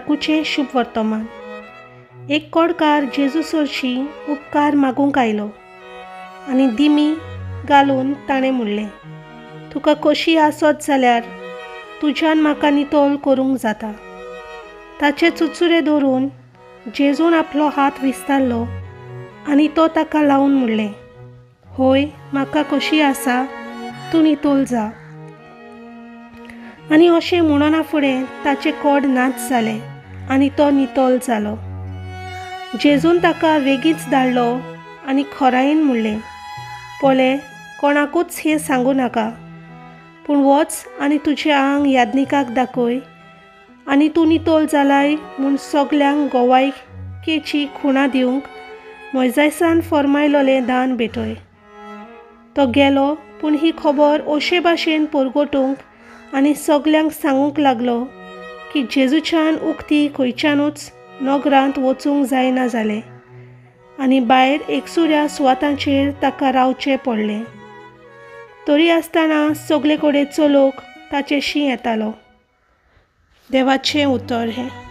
मार्कूचें शुभ वर्तमान. एक कोडकार जेजू सरशी उपकार मागूंक आयलो आनी दिमी घालून ताणें म्हणलें, तुका कशी आसत जाल्यार तुज्यान म्हाका नितळ करूंक जाता. ताचे चुचुरे धरून जेजून आपलो हात विस्तारलो आनी तो ताका लावन म्हणलें, होय, म्हाका कशी आसा, तूं नितळ जा. आनी अशें म्हणना फुडें ताचें कोड नाच जालें आनी तो नितळ जालो. जेजून ताका वेगींच धाडलो आनी खोरायेन म्हणलें, पळय, कोणाकूच हें सांगू नाका, पूण वच आनी तुजें आंग याज्ञिकाक दाखय आनी तूं नितळ जालाय म्हूण सगल्यांक गोवायकेची खुणा दिवंक मोयजासान फर्मायलोलें दान भेटय. तो गेलो, पूण ही खबर अशे भाशेन परगटूंक आनी सगल्यांक सांगूंक लागलो की जेजूच्यान उक्ती खंयच्यानूच नगरांत वचूंक जायना जालें आनी भायर एकसुऱ्या सुवातांचेर ताका रावचें पडलें. तरी आसतना सगळे कडेन चलोवंक ताचेशी येतालो. देवाचें उतर हें.